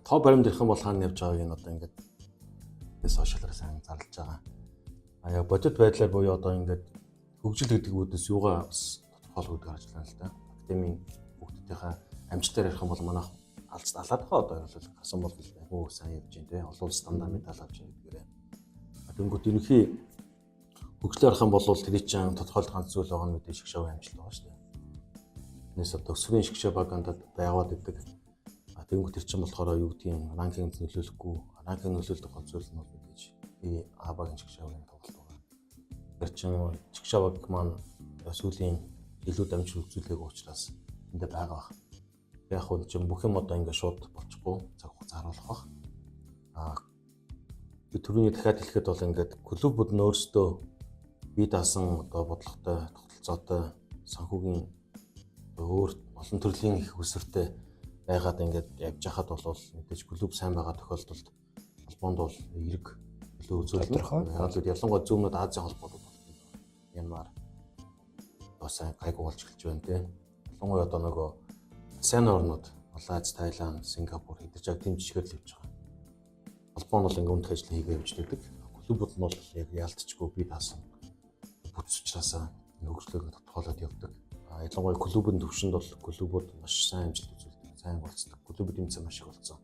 Speaker 2: Тоо баримт ирэх юм бол хаана явж байгааг нь одоо ингээд Сошиалаар сайн зарлж байгаа. А яг бодит байдлаар буюу одоо ингээд хөгжил гэдэг үүднээс юугаа бас тодорхойлох гэдэг харж байна л да. Академийн хүүхдүүдийнхээ амжилтаар ярих юм бол манайх алаад байгаа одоо бол гарсан бол айгүй сайн явж байна те. Олон улс дандаа медаль авч байна гэдгээрээ. Тэнгүүт ерөнхий хөгжлөөр ярих юм бол тэр чинь тодорхойлох ганц зүйл байгаа нь мэдээ шигшээгийн амжилт байгаа шүү дээ. Тэрнээс одоо өсвөрийн шигшээ баг андад байгаад идэг. А тэнгүүт тэр чинь болохоор юу гэдгийг ранкингд нөлөөлөхгүй, ранкинг нөлөөлдөг гол зүйл нь бол мэдээж А багийн шигшээгийн тоглолт байгаа. Тэр чинь шигшээ баг маань сүүлийн жилүүд амжилт үзүүлээг учраас энд байгаа бах. Яг хөө чинь бүх юм одоо ингээд шууд болчихгүй цаг хугацаа харуулах бах. А би түрүүний дахиад хэлэхэд бол ингээд клубуд нь өөрсдөө бие даасан одоо бодлоготой, тогтолцоотой, санхүүгийн өөр олон төрлийн их өсвөртэй байгаад ингээд явж хахад бол мэдээж клуб сайн байгаа тохиолдолд холбоонд бол эерэг нөлөө үзүүлнэ. Яг л ялангуяа зүүмнүүд Азийн холбоодод бол Мянмар бас сайн гайгүй болж эхэлж байна те. Ялангуяа одоо нөгөө сайн орнууд Малайз, Таиланд, Сингапур эдгээр яг тийм жишгээр л явж байгаа. Холбоо нь бол ингээ үнэт ажил хийгээ явж байдаг. Клубуд нь бол яг яалтчгүй бие даасан бүтц учраас хөгжлөөр тодорхойлоод явдаг. А ялангуяа клубын төвшөнд бол клубуд маш сайн амжилт үзүүлдэг, сайн болцдог. Клубын тэмцээн маш их болцсон.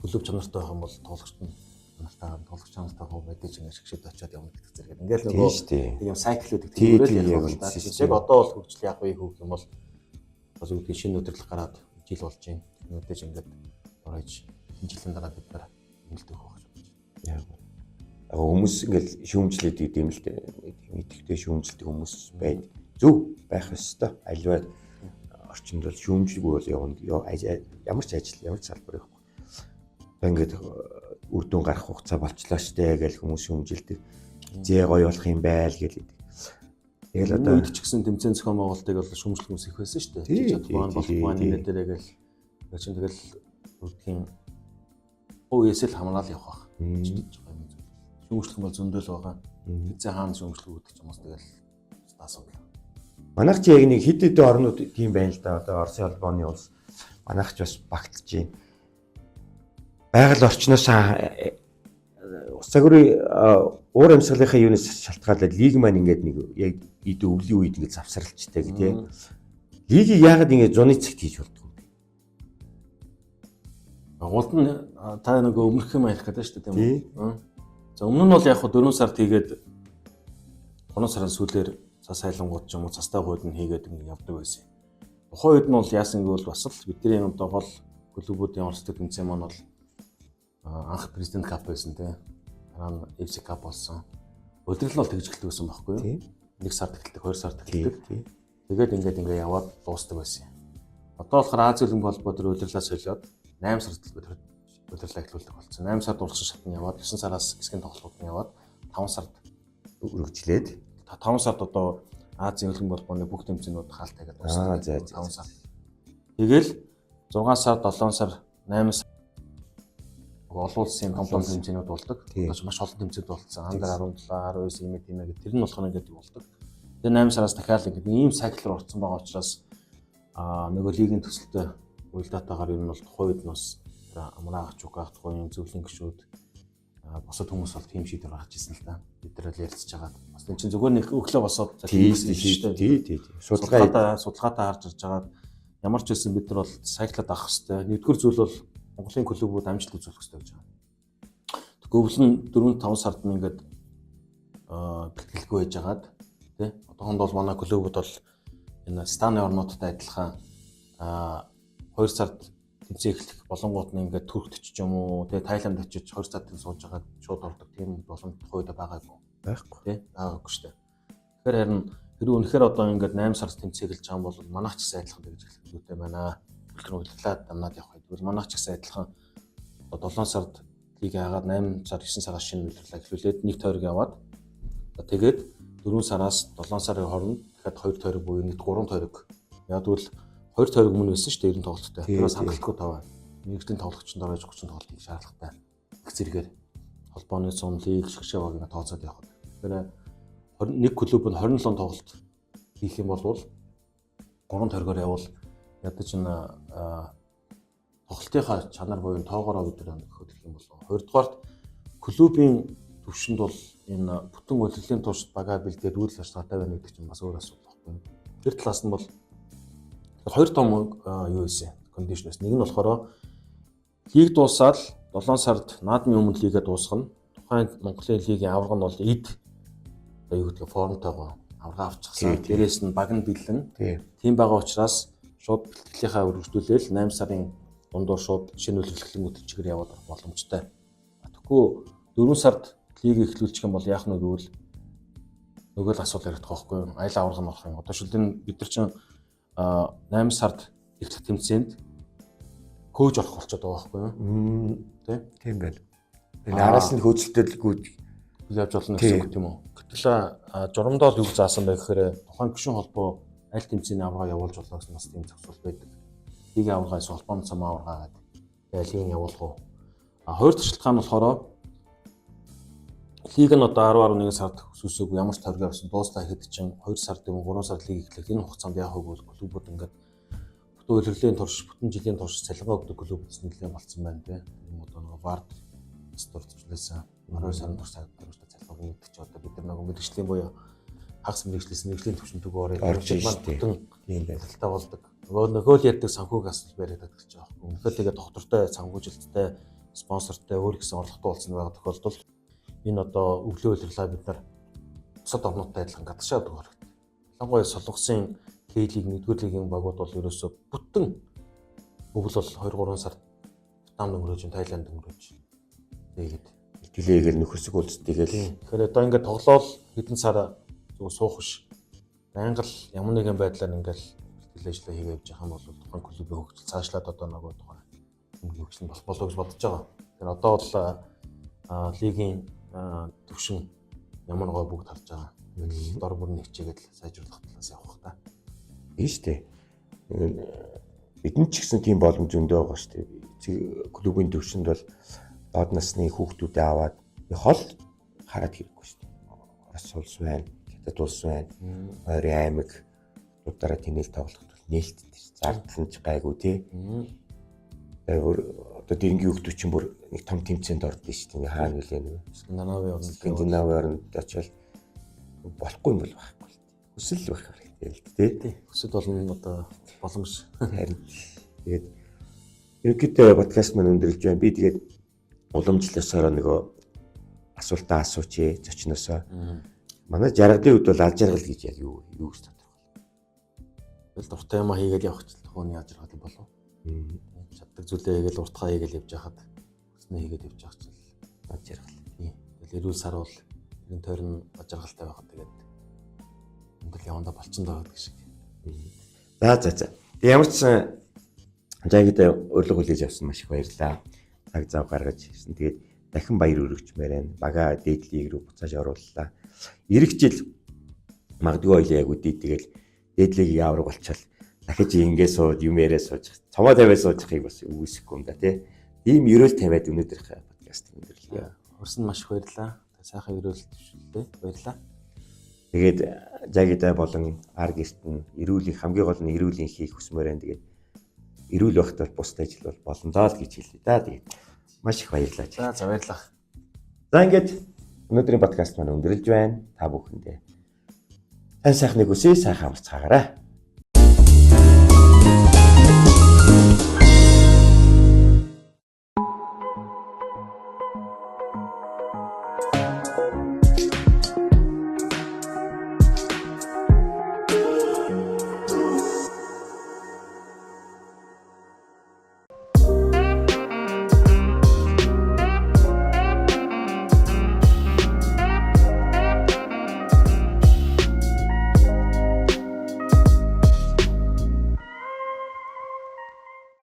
Speaker 2: Клуб чанартай байх юм бол тоглогчд нь чанартай, тоглогч чанартай хөө мэдээж ингээ шигшээд очиод явна гэдэг зэрэг. Ингээл нөгөө тийм сайкл үүдэг тиймэрэл явах л да. Яг одоо бол хөгжил яг вэ гэх юм бол бас үүдгийн шинэ өдөрлөх гараад жил болж байна. Мэдээж ингээд оройж энэ жилийн дараа бид нар хэмнэлт өгөх байх гэж
Speaker 1: байна. Яг хүмүүс ингээл шүүмжлээд идэв юм л дээ. Тийм идэвхтэй шүүмжилдэг хүмүүс байд. Зөв байх ёстой. Аливаа орчинд бол шүүмжлгүй бол явна. Ямар ч ажил, ямар ч салбар явахгүй. Одоо ингээд үр дүн гарах хугацаа болчлоо штэ гэж хүмүүс шүүмжилдэг. Зээ гоё болох юм байл гэл идэг.
Speaker 2: Тэгэл одоо үед ч гэсэн тэмцээн зохион байгуулалтыг бол шүүмжлэх хүмүүс их байсан шүү дээ. Чадахгүй болохгүй нэ дээрээ гэл. Тэр чинь тэгэл үүдгийн үеэсэл хамраал явах байх. Шүүмжлэх юм бол зөндөл байгаа. Хэзээ хаана шүүмжлэх үүдэг ч юм уус тэгэл асуудал.
Speaker 1: Манайх чи яг нэг хэд хэдэн орнууд тийм байна л да. Одоо Оросын холбооны улс манайх ч бас багтж байна. Байгаль орчноос ус загварын уур амьсгалынхаа юунаас шалтгаалаад лиг маань ингээд нэг яг эд өвлийн үед ингээд завсралчтай гэх тийм. Лигийг яагаад ингээд зуны цагт хийж болдгоо юм бэ?
Speaker 2: Гол нь та нөгөө өмнөх юм ярих гэдэг шүү дээ тийм үү? За өмнө нь бол яг 4 сард хийгээд 3 сарын сүүлээр цас хайлангууд ч юм уу цастай гуйд нь хийгээд ингээд явдаг байсан юм. Тухайн үед нь бол яасан гэвэл бас л бидний одоо гол клубүүдийн оролцдог тэмцээн маань бол анх президент кап байсан тийм. Дараа нь FC кап болсон. Улирал нь бол тэгж эхэлдэг байсан байхгүй юу? 1 сард эхэлдэг, 2 сард эхэлдэг. Тэгээд ингээд ингээд яваад дуустдаг байсан юм. Одоо болохоор Азийн хөлбөмбөг холбоо дээр улирлаа солиод 8 сард улирлаа эхлүүлдэг болсон. 8 сард урагшин шатны яваад 9 сараас хэсгийн тоглолтууд нь яваад 5 сард
Speaker 1: өргөжлээд
Speaker 2: 5 сард одоо Азийн хөлбөмбөг холбооны бүх тэмцээнүүд хаалт хийгээд
Speaker 1: дуусдаг.
Speaker 2: 5 сар. Тэгэл 6 сар, 7 сар, 8 сар олон улсын том том тэмцээнүүд болдог. Одоо маш олон тэмцээнүүд болцсон. Андер 17, 19 юм тийм ээ. Тэр нь болохоор ингээд болдог. Тэр 8 сараас дахиад ингээд ийм сайкл руу орсон байгаа учраас нөгөө лигийн төсөлтөй уялдаатайгаар ер нь бол тухайн үед нь бас амраагач угаах тухайн зөвлөлийн гишүүд бусад хүмүүс бол тийм шийдвэр гаргаж ирсэн л да. Бид нар л ярилцж байгаа. Бас энэ чинь зүгээр нэг өглөө босоод
Speaker 1: тий.
Speaker 2: Судалгаатай харж ирж байгаад ямар ч байсан бид нар бол сайклаад авах хэвээр. Нэгдүгээр зүйл бол Монголын клубүүд амжилт үзүүлэх хэрэгтэй гэж байгаа. Тэгвэл нь 4-5 сард нь ингээд бэлтгэлгүй байж хагаад тий. Одоохонд бол манай клубүүд бол энэ станы орнуудтай адилхан 2 сард тэмцээн эхлэх болонгууд нь ингээд Туркт очиж юм уу тий Тайланд очиж 2 сард сууж хагаад шууд ордог тийм боломж тухайд байгаагүй.
Speaker 1: Байхгүй.
Speaker 2: Тий байгаагүй шүү дээ. Тэгэхээр харин хэрэг үнэхээр одоо ингээд 8 сард тэмцээн эхэлж байгаа юм бол манайх ч гэсэн адилхан тэгж эхлэх зүйтэй байна. Үлгэр удирдлаад дамнаад явах. Тэгвэл манайх ч гэсэн адилхан одоо 7 сард лиг хаагаад 8 сар 9 сараас шинэ удирдлага эхлүүлээд нэг тойрог яваад тэгээд 4 сараас 7 сарын хооронд дахиад 2 тойрог буюу нийт 3 тойрог. Яг тэгвэл 2 тойрог өмнө байсан шүү дээ 90 тоглолттой. Тэр бас хангалтгүй тав. Мэргэжлийн тоглогчдод орож 30 тоглолт хийх шаардлагатай. Их зэрэгээр холбооны сум лиг шгшээ баг ингэ тооцоод явах. Тэгэхээр 21 клуб нь 27 тоглолт хийх юм бол 3 тойрогоор явбал ядаж энэ тоглолтынхаа чанар буюу тоогоороо бид нар хөдлөх юм бол хоёрдугаарт Клубын төвшөнд бол энэ бүтэн улирлын туршид багаа бэлдээд үйл ажиллагаатай байна гэдэг чинь бас өөр асуудал байхгүй юу? Тэр талаас нь бол хоёр том юу байсан? Condition байсан. Нэг нь болохоор лиг дуусаад 7 сард наадмын өмнө лигээ дуусгана. Тухайн Монголын лигийн аварга нь бол эд одоо юу гэдэг формтойгоо аварга авчихсан. Дээрээс нь баг нь бэлэн. Тийм байгаа учраас шууд бэлтгэлийнхаа өргөжлүүлээл 8 сарын дундуур шууд шинэ улирлын өдөр чигээр яваад орох боломжтой. Тэгэхгүй 4 сард лиг эхлүүлчих юм бол яах нь гэвэл нөгөө л асуудал яригдах байхгүй юу? Аялал аварга нь орох юм. Одоо шүлэн бид нар чинь 8 сард эхлэх тэмцээнд хөөж орох болчиход байгаа байхгүй юу? Тэ?
Speaker 1: Тийм байна. Энэ араас нь хөөцөлтөлгүй
Speaker 2: явж болно гэсэн үг тийм үү? Гэтэл журамдаа л юу заасан бэ гэхээр тухайн гишүүн холбоо аль тэмцээний аварга явуулж болно гэсэн бас тийм зохицуул байдаг. Лигийн аварга эсвэл холбооны цам аварга гэдэг. Тэгээ лигийн явуулах уу? А хоёр дахь шалтгаан нь болохоор лиг нь одоо 10 11 сард өсөөсөөгүй ямар ч тойрог явсан дууслаа гэхэд чинь 2 сард юм 3 сард лиг эхлэх энэ хугацаанд яах вэ гэвэл клубүүд ингээд бүтэн улирлын турш бүтэн жилийн турш цалингаа өгдөг клубүүд нэлээд болцсон байна тий. Тийм одоо нөгөө вард дурдчихлээсэн 12 сарын турш цаг дуртай цалин өгнө гэдэг чи одоо бид нар нөгөө мэрэгжлийн буюу хагас мэрэгжлээс мэрэгжлийн түвшинд төгөө ороод маань бүтэн
Speaker 1: Тийм байна.
Speaker 2: талтай болдог. Нөгөө л ярьдаг санхүүг асуудал яриад байдаг ч аахгүй. Үнэхээр тэгээ доктортой, санхүүжилттэй, спонсортой өөр гэсэн орлоготой болсон байгаа тохиолдолд энэ одоо өглөө улирлаа бид нар бусад орнуудтай адилхан гадагшаа өгөх хэрэгтэй. Ялангуяа Солонгосын К лиг, 1-р лигийн багууд бол ерөөсөө бүтэн өвөл бол 2 3 сард Вьетнамд өнгөрөөж, Таиланд өнгөрөөж тэгээд
Speaker 1: Бэлтгэлээгээл нөхөрсөг улс тэгэл
Speaker 2: Тэгэхээр одоо ингээд тоглоол хэдэн сар зүгээр суух биш. Байнга л ямар нэгэн байдлаар ингээд бэлтгэл ажлаа хийгээ явж байгаа юм бол тухайн клубын хөгжил цаашлаад одоо нөгөө тухайн хөгжил нь болох болов гэж бодож байгаа. Тэгэхээр одоо бол лигийн төвшин ямар гой бүгд харж байгаа. Тэгээд дор бүр нэг чигээд л сайжруулах талаас явах та.
Speaker 1: Тийм шүү дээ. Бидний ч гэсэн тийм боломж өндөө байгаа шүү дээ. Клубын төвшөнд бол доод насны хүүхдүүдээ аваад хол хараад хэрэггүй шүү дээ. Орос улс байна, Хятад улс байна, Ойрын аймаг удаараа тэнэл тоглоход бол нээлттэй шүү. Зардал нь ч гайгүй тий. Тэгээ одоо дэрэнгийн хүүхдүүд чинь бүр нэг том тэмцээнд ордсон шүү дээ. Хаана үлээ нэг
Speaker 2: Скандинавын орнд
Speaker 1: Скандинавын оронд очивол болохгүй юм бол байхгүй л. Хүсэл байх хэрэгтэй л дээ тий.
Speaker 2: Хүсэл болно одоо боломж.
Speaker 1: Харин тэгээд ерөнхийдөө подкаст маань өндөрлөж байна. Би тэгээд уламжлалсараа нөгөө асуултаа асуучээ зочноосоо. Манай жаргалын үед бол ал жаргал гэж яг юу юу гэж тодорхойлох.
Speaker 2: Тэгэл дуртай юм хийгээл явах ч тухайн яаж жаргал болов. Чаддаг зүйлээ хийгээл уртгаа хийгээл явж байхад хүснээ хийгээд явж байх чинь
Speaker 1: аж жаргал.
Speaker 2: Тэгэл эрүүл саруул эрен тойрон аж жаргалтай байхад тэгээд амьдрал явандаа болчихно доо гэдэг шиг.
Speaker 1: За за за. Тэг ямар ч сан жагид урилга хүлээж авсан маш их баярлалаа. Цаг зав гаргаж ирсэн. Тэгээд дахин баяр өргөчмээр байна. Бага дээд лиг рүү буцааж орууллаа. Ирэх жил магадгүй ойлоо яг үдээ тэгэл дээд лигийн авраг болчихвол дахиж ингэ сууж юм яриа сууж цомоо тавиад суужхыг бас үгүйсэхгүй юм да тий. Ийм ерөөл тавиад өнөөдрийнх подкаст өндөрлөе.
Speaker 2: Урьсан маш их баярлалаа. Сайхан ерөөл төвшөлтэй баярлалаа.
Speaker 1: Тэгээд жагидаа болон ар гэрт нь эрүүлийн хамгийн гол нь эрүүлийн хийх хүсмээр байна. Тэгээд эрүүл байхад бол бусад ажил бол болно даа л гэж хэлье да. Тэгээд маш их баярлалаа.
Speaker 2: За за баярлалаа.
Speaker 1: За ингээд өнөөдрийн подкаст маань өндөрлөж байна. Та бүхэндээ сайн сайхныг хүсье, сайхан амарцгаагаарай.